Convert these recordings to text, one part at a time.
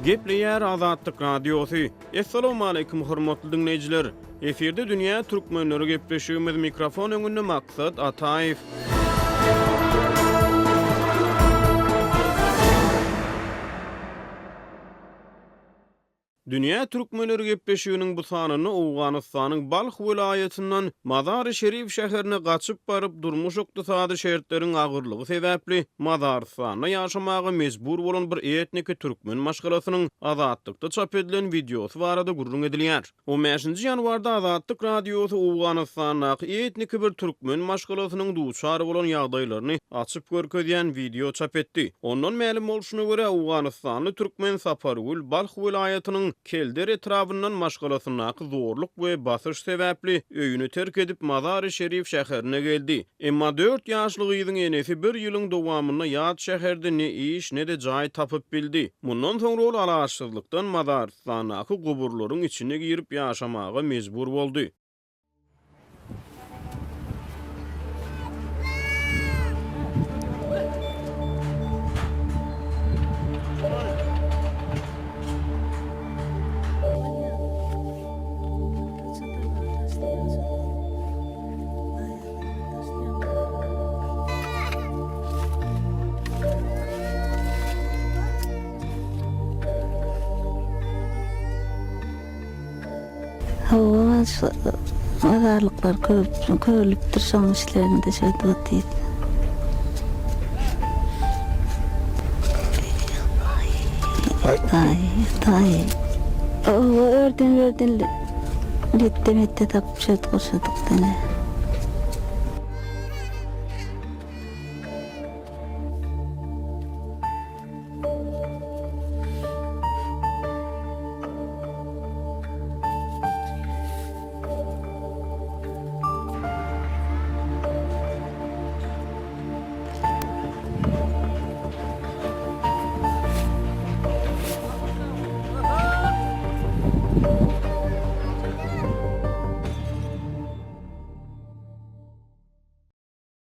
Gepleýär Azatlyk Radiosy. Assalamualaikum hormatly diňleýjiler. Efirde dünýä türkmenleri gepleşigimiz mikrofon öňünde Maksat Ataýew. Dünýä türkmenleri gepleşiginiň bu sanynda Owganystanyň Balh welaýatyndan Mazary-Şerif şäherine gaçyp baryp, durmuş-ykdysady şertleriň agyrlygy sebäpli mazarystanda ýaşamaga mejbur bolan bir etniki türkmen maşgalasynyň Azatlykda çap edilen wideosy barada gürrüň edilýär. On bäşinji ýanwarda Azatlyk Radiosy Owganystandaky etniki bir türkmen maşgalasynyň duçar bolan ýagdaýlaryny açyp görkezýän wideo çap etdi. Ondan mälim bolşuna görä, owganystanly türkmen Sapargül Balh welaýatynyň Kelder etrabyndan maşgalasyndaky zorluk we basyş sebäpli öýüni terk edip Mazary-Şerif şäherine geldi. Emma dört ýaşly gyzyň enesi bir ýylyň dowamynda ýat şäherde ne iş, ne-de jaý tapyp bildi. Mundan soňra ol alaçsyzlykdan mazarystandaky guburlaryň içine girip ýaşamaga mejbur boldy. Hawa, şu mazarlyklar köp köpelipdir, şoň işlerinde şeýdip otyr. Daýy, daýy. Hawa, örden-örden letde-metde tapyp şeýdip gurşadyk dene.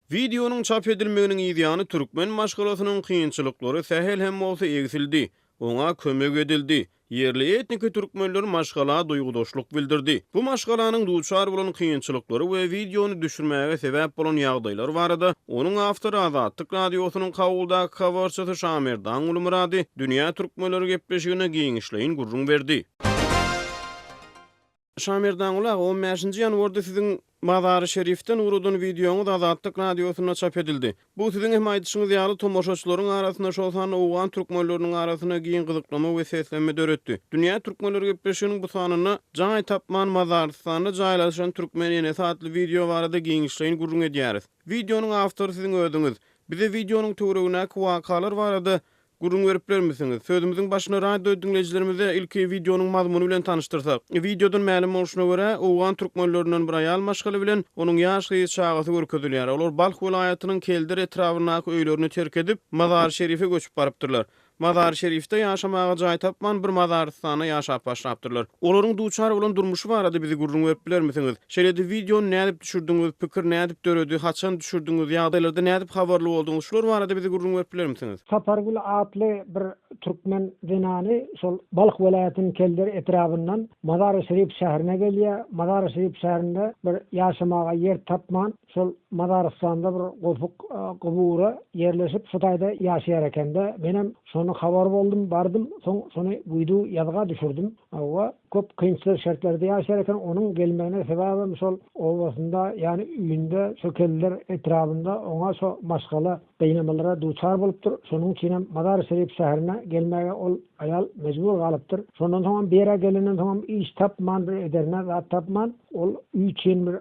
Wideonyň çap edilmeginiň yzýany türkmen maşgalasynyň kynçylyklary sähel hem bolsa egsildi, oňa kömek edildi. Ýerli etniki türkmenler maşgala duýgudaşlyk bildirdi. Bu maşgalanyň duçar bolan kynçylyklary we wideony düşürmäge sebäp bolan ýagdaýlar barada onuň awtory Azatlyk Radiosynyň Kabuldaky habarçysy Şamerdan Gulmyrady Dünýä türkmenleri gepleşiginde giňişleýin gürrüň berdi. Şamerdanguly aga, on bäşinji ýanwarda siziň Mazary-Şerifden ugradan wideoňyz Azatlyk Radiosynda çap edildi. Bu siziň hem aýdyşyňyz ýaly, tomaşaçylaryň arasynda, şol sanda owgan türkmenleriniň arasynda giň gyzyklama we seslenme döretdi. Dünýä türkmenleri gepleşiginiň bu sanynda Jaý tapman mazarystanda jaýlaşan türkmen enesi atly wideo barada giňişleýin gürrüň edýäris. Wideonyň awtory siziň özüňiz. Bize wideonyň töweregindäki wakalar barada Gürrüň berip bilermisiňiz? Sözümiziň başynda radio diňleýjilerimize ilki wideonyň mazmuny bilen tanyşdyrsak. Wideodan mälim bolşuna görä, owgan türkmenlerinden bir aýal maşgala bilen onuň ýaş gyz çagasy görkezilýär. Olar Balh welaýatynyň Keldir etrabyndaky öýlerini terk edip, Mazary-Şerife göçüp barypdyrlar. Mazary-Şerifde ýaşamaga jaý tapman, bir mazarystanda ýaşap başlapdyrlar. Olaryň duçar bolan durmuşy barada bizi gürrüň berip bilermisiňiz? Şeýle-de wideony nädip düşürdiňiz, pikir nädip döredi, haçan düşürdiňiz, ýagdaýlardan nädip habarly bolduňyz, şular barada bize gürrüň berip bilermisiňiz? Sapargül atly bir türkmen zenany şol Balh welaýatynyň Kelder etrabyndan Mazary-Şerif şäherine gelýär. Mazary-Şerif şäherinde bir ýaşamaga ýer tapman, şol mazarystanda bir gopuk gubura ýerleşip, şu taýda ýaşaýar eken-de. Menem şony habar boldum, bardym, soň şony wideo ýazga düşürdim. Hawa. Köp kynçylyk şertlerde ýaşaýar eken, onuň gelmegine sebäbem şol obasynda, ýagny öýünde şo Kelder etrabynda oňa şo maşgala gynamalara duçar bolupdyr. Şonuň üçinem Mazar-i-Şerif şäherine gelmäge ol aýal mejbur galypdyr. Şondan soňam bu ýere gelenden soňam iş tapman, bir ederine zat tapman, ol öý üçin bir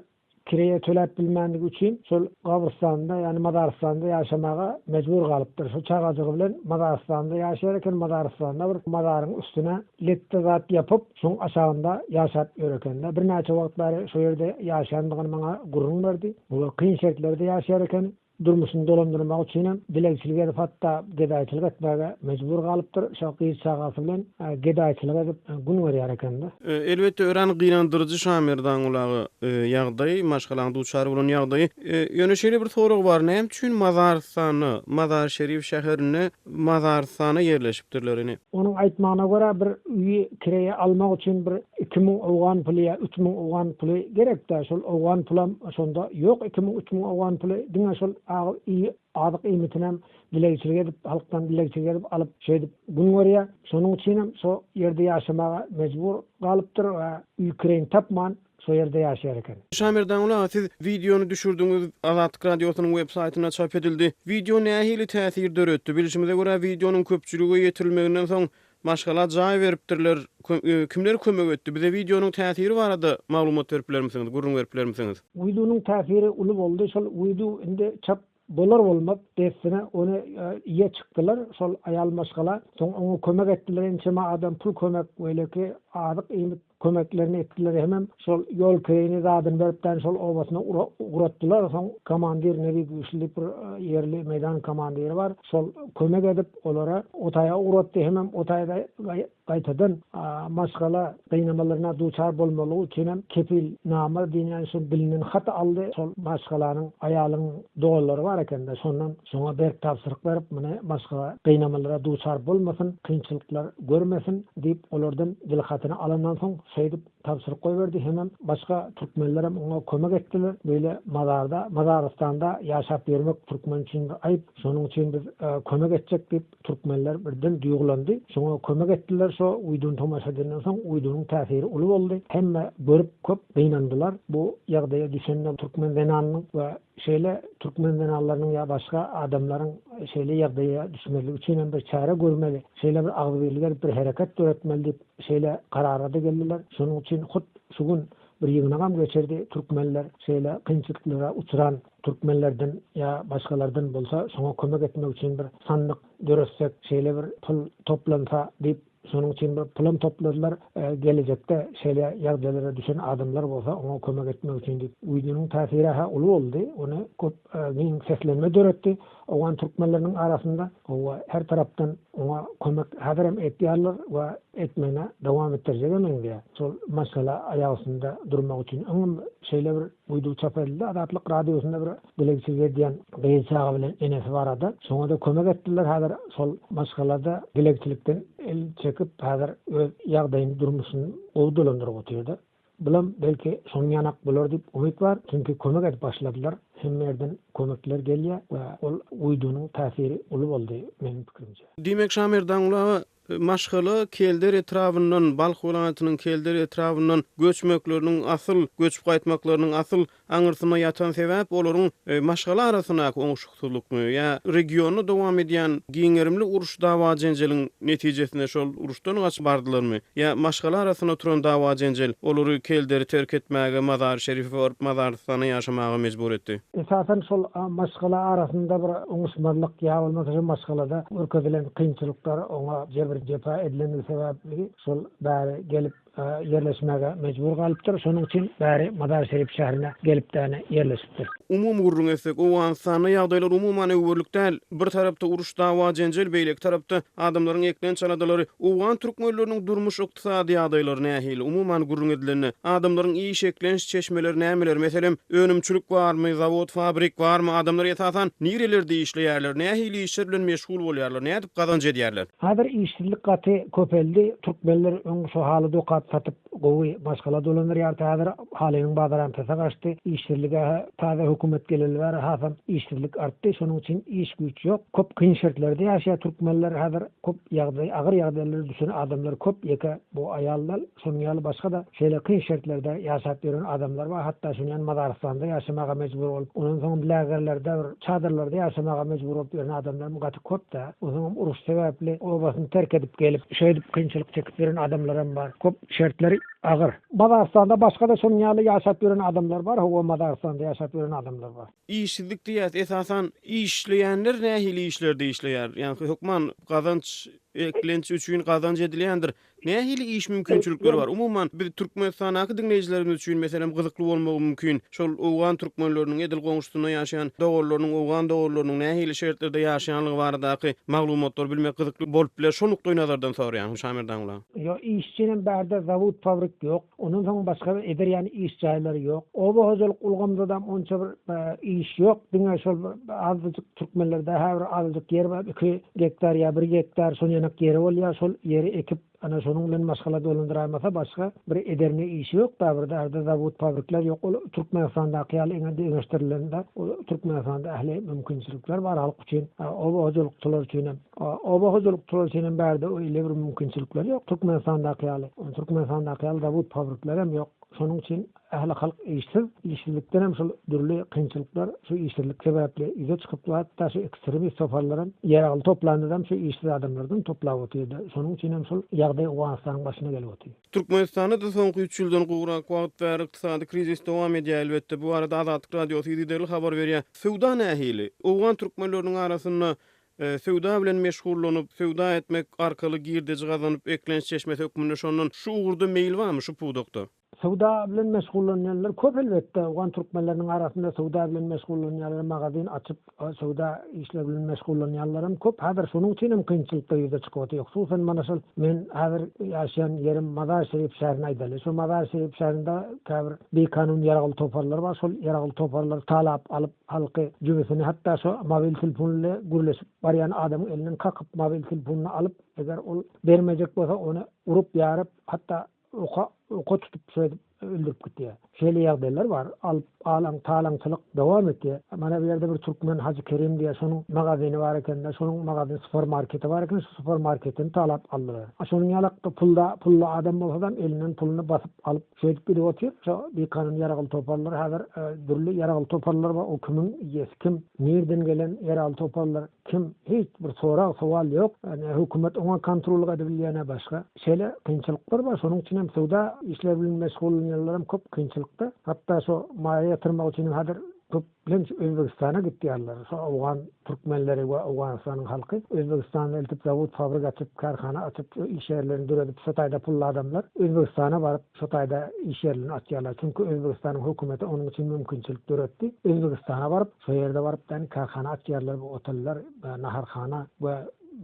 Kireýe töläp bilmändigi üçin şol gabrystanda, ýagny mazarystanda ýaşamaga mejbur galypdyr. Şol çagajygy bilen mazarystanda ýaşaýar eken, mazarystanda bir mazaryň üstüne letde zat ýapyp, şoň aşagynda ýaşap ýör eken-de. Birnäçe wagt bäri şo ýerde ýaşaýandygyny maňa gürrüň berdi. Olar kyn şertlerde ýaşaýar eken. Durmuşyny dolandyrmak üçinem dilegçilik edip hatda gedaýçylyk etmäge mejbur galypdyr. Şo gyz çagasy bilen gedaýçylyk edip gün görýär ekende. Elbetde örän gynandyryjy Şamerdanguly aga ýagdaý, maşgalaň duçar bolan ýagdaýy. Ýöne şeýle bir sorag bar, näme üçin mazarystanda, Mazar-Şerif şäherinde mazarystana ýerleşipdirler ine? Onuň aýtmagyna görä bir öýi kireýe almak üçin bir 2000 owgan puly ýa 3000 owgan puly gerekdä, şol owgan pulam şonda ýok 2000, 3000 owgan puly diňe şol azyk iýmitinem dilegçilik edip halkdan dilegçilik edip alyp şeýdip gün görýär. Şonuň üçinem şo ýerde ýaşamaga mejbur galypdyr we öý kireýini tapman şo ýerde ýaşaýar eken. Şamerdanguly aga siz wideony düşürdiňiz Azatlyk Radiosynyň web saýtynda çap edildi. Wideo nähili täsir döretdi? Bilşimize görä wideonyň köpçülige ýetirilmeginden soň maşgala jaý beripdirler. Kimler kömek etdi? Bize wideonyň täsiri barada maglumat berip bilermisiňiz, gürrüň berip bilermisiňiz? Wideonyň täsiri uly boldy. Şol wideo indi çap Bolar-bolmaz dessine ony ýe çykdylar, şol aýal maşgala. Soň oňa kömek etdiler ençeme adam, pul kömek, beýleki azyk-iýmit kömeklerini etdiler hemem şol ýol kireýini zadyny beripdän şol obasyna ugratdylar. Soň komandir Nebi Güýçli diýip bir ýerli meýdan komandiri bar, şol kömek edip olara o taýa ugratdy hemem o taýda Gaýtadan maşgala gynamalaryna duçar bolmazlygy üçinem kepilnama diýilýän şol dilinden hat aldy. Şol maşgalanyň, aýalyň doganlary bar eken-de, şondan şoňa berk tabşyryk berip, muny maşgala gynamalara duçar bolmasyn, kynçylyklar görmesin diýip, olardan dilhatyny alandan soň şeýdip tabşyryk goýberdi. Hemem başga türkmenlerem oňa kömek etdiler. Beýle mazarda, mazarystanda ýaşap ýörmek türkmen üçin bir aýyp. Şonuň üçin biz kömek etjek diýip, Türkmenler birden duýgulandy. Şoňa kömek etdiler şo wideony tomaşa edenden soň wideonyň täsiri uly boldy. Hemme görüp köp gynandylar bu ýagdaýa düşenine türkmen zenanynyň we şeýle türkmen zenanlarynyň ýa başga adamlaryň şeýle ýagdaýa düşmezligi üçin hem bir çäre görmeli, şeýle bir agzybirlik edip bir hereket döretmeli diýip şeýle kararada geldiler. Şonuň üçin hut şu gün bir ýygnagam geçirdi türkmenler şeýle kynçylyklara uçran Türkmenlerden ýa başgalardan bolsa şoňa kömek etmek üçin bir sandyk döretsek, şeýle bir pul toplansa diýip, şonuň üçin bir pulam topladylar. Gelejekde şeýle ýagdaýlara düşen adamlar bolsa oňa kömek etmek üçin diýip. Wideonyň täsiri-hä uly boldy. Ony köp giň seslenme döretdi owgan türkmenleriniň arasynda. Hawa, her tarapdan oňa kömek häzirem etýärler we etmegine dowam etdirjege meňzeýär. Şol maşgala aýak üstünde durmak üçin öňem şeýle bir Wideo çap edildi. Azatlyk Radiosynda bir dilegçilik edýän gyz çaga bilen enesi barada. Şoňa-da kömek etdiler. Häzir şol maşgala-da dilegçilikden el çekip, häzir öz ýagdaýyny, durmuşyny gowy dolandyryp otyrdy. Bulam belki şonuň ýanak bolar diýip umyt bar. Çünki kömek edip başladylar. Hemme ýerden kömekler gelýär we ol wideonyň täsiri uly boldy meniň pikirimçe. Diýmek Şamerdanguly aga Maşgala Kelder etrabyndan, Balh welaýatynyň Kelder etrabyndan göçmekleriniň asyl, göçüp gaýtmaklarynyň asyl aňyrsynda ýatan sebäp olaryň maşgala arasyndaky oňşuksyzlykmy ýa regionda dowam edýän giň gerimli uruş dawa-jenjeliň netijesinde şol uruşdan gaçyp bardylarmy ýa maşgala arasynda turan dawa-jenjel olary Kelderi terk etmäge, Mazary-Şerife baryp mazarystanda ýaşamaga mejbur etdi? Esasan şol maşgala arasynda bir oňuşmazlyk ýa bolmasa şol maşgalada görkezilen kynçylyklar oňa jebir-jepa edilendigi sebäpli şol bäri gelip ýerleşmäge mejbur galypdyr. Şonuň üçin bäri Mazar-Şerif şäherine gelip däne ýerleşipdir. Umumy gürrüň etsek, Owganystanda ýagdaýlar umuman öwerlik däl. Bir tarapda uruş, dawa-jenjel, beýleki tarapda adamlaryň eklenç aladalary. Owgan türkmenleriniň durmuş-ykdysady ýagdaýlary nähili? Umuman gürrüň edilende, adamlaryň iş, eklenç çeşmeleri nämeler? Meselem, önümçilik barmy, zawod-fabrik barmy? Adamlar esasan nirelerde işleýärler, nähili işler bilen meşgul bolýarlar, nädip gazanç edýärler? Häzir işsizlik gaty köpeldi. Türkmenler öň şo haly dokap satyp gowy maşgala dolandyrýardy. Häzir halynyň bazaram pese gaçdy. Işsizlige täze hökümet geleli bäri hasam işsizlik artdy. Şonuň üçin iş güýç ýok. Köp kyn şertlerde ýaşaýar türkmenler häzir. Köp ýagdaý agyr ýagdaýlara düşen adamlar köp ýeke bu aýal dal şonuň ýaly başga-da şeýle kyn şertlerde ýaşap ýören adamlar bar hatda şuny ýaly mazarystanda ýaşamaga mejbur bolup ondan soňam lägerlerde bir çadyrlarda ýaşamaga mejbur bolup ýören adamlaram gaty köp-dä onsoňam uruş sebäpli obasyny terk edip gelip şeýdip kynçylyk çekip ýören adamlaram bar köp şertleri agyr. Mazarystanda başga-da şonuň ýaly ýaşap ýören adamlar bar hawa mazarystanda ýaşap ýören adamlar bar. Işsizlik diýýäs, esasan, işleýänler nähili işlerde işleýär? Ýaňky hökman gazanç, eklenç üçin gazanç edilýändir. Nähili iş mümkinçilikleri bar? Umuman, biz Türkmenistandaky diňleýjilerimiz üçin, meselem, gyzykly bolmagy mümkin. Şol owgan türkmenleriniň edil goňşusynda ýaşaýan doganlarynyň, owgan doganlarynyň nähili şertlerde ýaşaýanlygy baradaky maglumatlary bilmek gyzykly bolup biler. Şo nukdaýnazardan soraýan, Şamerdan ula. Ýok, işçinem bärde zawod-fabrik ýok. Ondan soň başga bir eder ýaly iş jaýlary ýok. Oba hojalyk ulgamdadam onça bir iş ýok. Diňe şol bir azajyk türkmenlerde hä bir azajyk ýer bar, iki gektar ýa bir gektar şon ýanak ýeri bolýar. Şol ýeri ekip, ana şonuň bilen maşgala dolandyraýmasa başga bir ederine işi ýok. Bä bir bärde zawod-fabrikler ýok. Ol Türkmenistandaky ýaly eňe deňeşdirilende ol Türkmenistanda ähli mümkinçilikler bar halk üçin, oba hojalykçylar üçinem. Oba hojalykçylar üçin hem bärde öýle bir mümkinçilikler ýok Türkmenistandaky ýaly. Türkmenistandaky ýaly zawod fabrikler hem ýok. Şonuň üçin ähli halk işsiz. Işsizlikden hem şol dürli kynçylyklar şu işsizlik sebäpli ýüze çykyp dur. Hatda şu ekstremist toparlar hem ýaragly toplandadam şu işsiz adamlardan toplap otyrdy. Şonuň üçin hem şol ýagdaý Owganystanyň başyna gelip otyr. Türkmenistanda-da soňky üç ýyldan gowrak wagt bäri ykdysady krizis dowam edýär. Elbetde, bu barada Azatlyk Radiosy yzygiderli habar berýär. Söwda nähili? Owgan türkmenleriniň arasynda Söwda bilen meşgullanyp, söwda etmek arkaly girdeji gazanyp, eklenç çeşmesi hökmünde şondan şu ugurda meýil barmy şu pudakda? Söwda bilen meşgullanýanlar köp elbetde, owgan türkmenleriniň arasynda söwda bilen meşgullanýanlar, magazin açyp söwda işleri bilen meşgullanýanlaram köp. Häzir şonuň üçin hem kynçylyklar ýüze çykyp otyr. Hususan mana şol men häzir ýaşaýan ýerim Mazar-Şerif şäherini aýdaly. Şo Mazar-Şerif şäherinde käbir bikanun ýaragly toparlar bar. Şol ýaragly toparlar talap alyp, Halky jübüsini hatda şo mobil telefon ile gürleşip barýan adamyň elinden kakyp mobil telefonyny alyp eger ol bermejek bolsa ony urup ýaryp hatda oka oka tutup şeýdip öldürip gitýär. Şeýle ýagdaýlar bar. Alyp alaň talaňçylyk dowam etýär. Mana bu ýerde bir türkmen Hajy Kerim diýýär şonuň magazini bar ekende şonuň magazin supermarketi bar eken şu supermarketini talap aldylar. A şonuň ýalak pulda pully adam bolsadam elinden puluny basyp alyp Şeýdip gidip otyr. Şo bikanun ýaragly toparlar häzir dürli ýaragly toparlar bar. O kimiň eýesi kim? Nirden gelen ýaragly toparlar kim? Hiç bir sorag, sowal ýok. Ne hökümet oňa kontrollyk edebilýär, ne başga. Şeýle kynçylyklar bar. Şonuň üçin hem söwda işleri bilen meşgullanýanlar hem köp kynçylykda. Hatda şo maýa ýatyrmak üçin hem häzir köp Bilenç Özbegistana gitýärler. Şo owgan türkmenleri we Owganystanyň halky Özbegistanda eltip zawod fabrik açyp, kärhana açyp, şo iş ýerlerini döredip şo taýda pully adamlar Özbegistana baryp şo taýda iş ýerlerini açýarlar. Çünki Özbegistanyň hökümeti onuň üçin mümkinçilik döretdi. Özbegistana baryp şo ýerde baryp däni kärhana açýarlar we oteller, naharhana we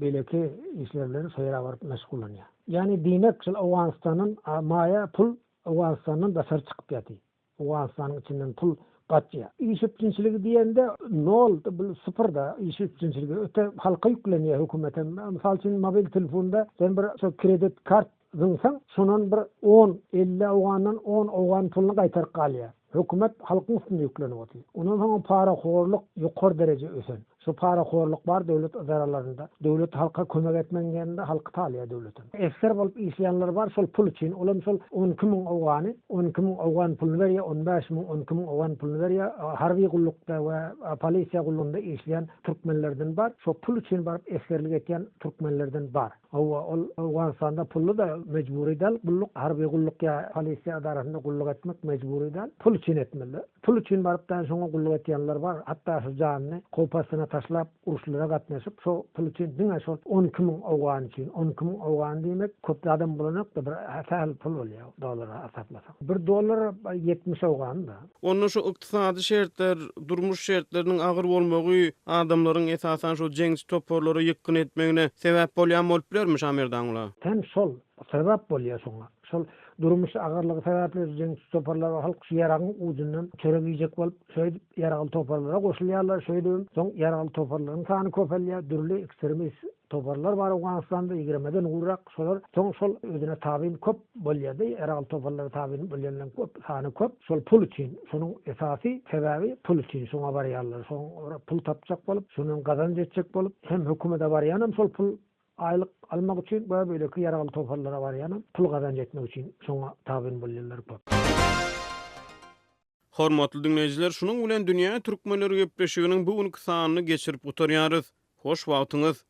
beýleki işler bilen şo ýere baryp meşgullanýar. Ýagny diýmek şol Owganystandan maýa pul Owganystandan daşary çykyp ýaty. Owganystanyň içinden pul gaçýar. Iş üpjünçiligi diýende nol, bu sypyrda iş üpjünçiligi öte halka ýüklenýär hökümete. Mysal üçin mobil telefonda sen bir şo kredit kart zyňsaň, şondan bir on, 50 owgandan on owgan puluny gaýtaryp galýar. Hökümet halkyň üstünde ýüklenip otyr. Ondan soňam parahorluk ýokary dereje ösen. Şu parahorluk bar döwlet ydaralarynda. Döwlet halka kömek etmegiň ýerinde halky talýar döwletem. Esger bolup işleýänler bar şol pul üçin olam şol 12000 owgany 12000 owgan puluny berýär 15000 12000 owgan puluny berýär harby gullukda we polisiýa gullugynda işleýän türkmenlerden bar şo pul üçin baryp esgerlik etýän türkmenlerden bar. Hawa ol Owganystanda pully-da mejbury däl gulluk harby gulluk ýa polisiýa ydarasynda gulluk etmek mejbury däl pul üçin etmeli. Pul üçin baryp da şoňa gulluk etýänler bar, hatda şu janyny howp astyna taşlap uruşlara gatnaşyp şo pul üçin diňe şol 12000 owgan üçin, 12000 owgan diýmek köp zadam bolanokda bir sähel pul bolýar dollara hasaplasaň. Bir dollar 70 owgan-da. Onda şu ykdysady şertler, durmuş şertleriniň agyr bolmagy adamlaryň esasan şo jeňçi toparlara ýykgyn etmegine sebäp bolýan bolup bilermi Şamerdanguly? Hem şol sebäp bolýar şoňa. Şol durmuş agyrlygy sebäpli jeňçi toparlar halk şu ýaragyň ujundan çörek iýjek bolup, şeýdip ýaragly toparlara goşulýarlar, şeýdibem soň ýaragly toparlaryň sany köpelýär, dürli ekstremist toparlar bar Owganystanda ýigrimeden gowrak, şolar soň şol özüne tabyn köp bolýar-da, ýaragly toparlara tabyn bolýanlaryň köp sany köp, şol pul üçin, şonuň esasy sebäbi pul üçin şoňa barýarlar, şoň pul tapjak bolup, şondan gazanç etjek bolup, hem hökümete barýanam şol pul Aýlyk almak üçin we beýleki ýaragly toparlara barýanam pul gazanç etmek üçin şoňa tabyn bolýanlar köp. Hormatly diňleýjiler, şunuň bilen Dünýä Türkmenleri gepleşiginiň bu günki sanyny geçirip gutarýarys. Hoş wagtyňyz!